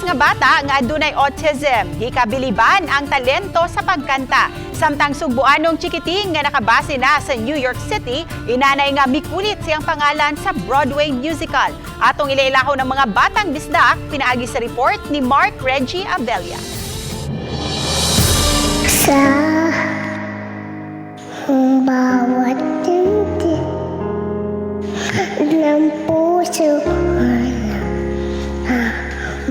Bisdak nga bata nga adunay autism, gikabiliban ang talento sa pagkanta. Samtang sugbuanong chikiting nga nakabase na sa New York City, inanay nga mikulit siyang pangalan sa Broadway musical. Atong ilailahon ng mga batang bisdak, pinaagi sa report ni Mark Reggie Abella. Sa bawat tinti ng puso,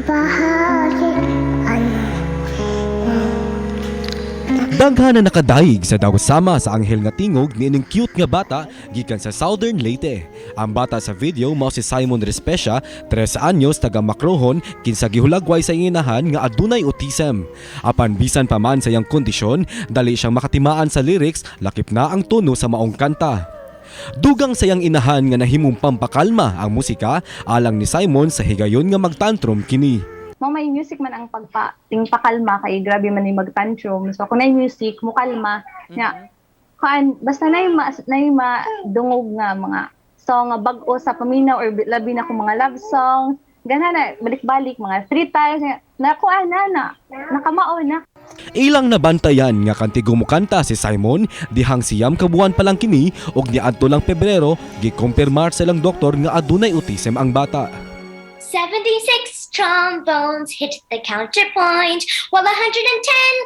bahagi ano. Daghan na nakadaig sa daw sama sa anghel nga tingog niining cute nga bata gikan sa Southern Leyte. Ang bata sa video mao si Simon Respecia, 3 anyos, taga Macrohon, kinsa gihulagway sa inahan nga adunay autism. Apan bisan pa man sa iyang kondisyon, dali siyang makatimaan sa lyrics, lakip na ang tono sa maong kanta. Dugang sa iyang inahan nga nahimong pampakalma ang musika alang ni Simon sa higayon nga magtantrum kini. Mo may music man ang pagpa ting pakalma kay grabe man ni magtantrum. So kung nay music mo kalma nya kuan, basta nay ma dungog nga mga song nga bag-o sa paminaw or labi na kung mga love song gana na balik-balik mga three times nga, na kuan na na nakamao na. Ilang nabantayan nga kantigo mukanta si Simon dihang 9 ka buwan pa lang kini ug niadto lang Pebrero gikumpirmar sa ilang doktor nga adunay autism ang bata. 76 trombones hit the counterpoint while 110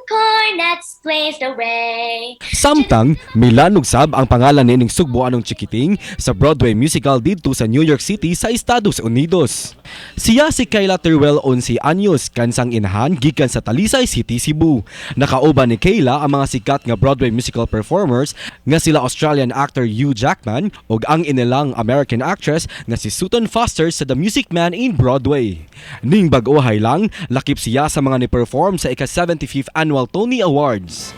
cornets blazed away. Samtang milanog sab ang pangalan niining sugboanong chikiting sa Broadway musical didto sa New York City sa Estados Unidos. Siya si Kayla Teruel, 11 anyos, kansang inahan gikan sa Talisay City, Cebu. Nakauban ni Kayla ang mga sikat nga Broadway musical performers nga sila Australian actor Hugh Jackman ug ang inilang American actress nga si Sutton Foster sa The Music Man in Broadway. Ning bag-ohay lang, lakip siya sa mga ni-perform sa ika-75th Annual Tony Awards.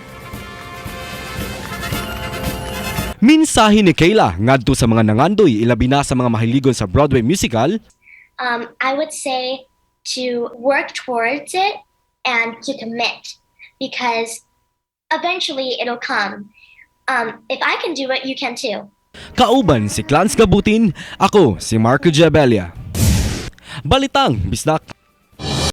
Mensahe ni Kayla ngadto sa mga nangandoy, ilabi na sa mga mahiligon sa Broadway musical. I would say to work towards it and to commit because eventually it'll come. If I can do it, you can too. Kauban si Clans Gabutin, ako si Marco Jabelia. Balitang Bisdak.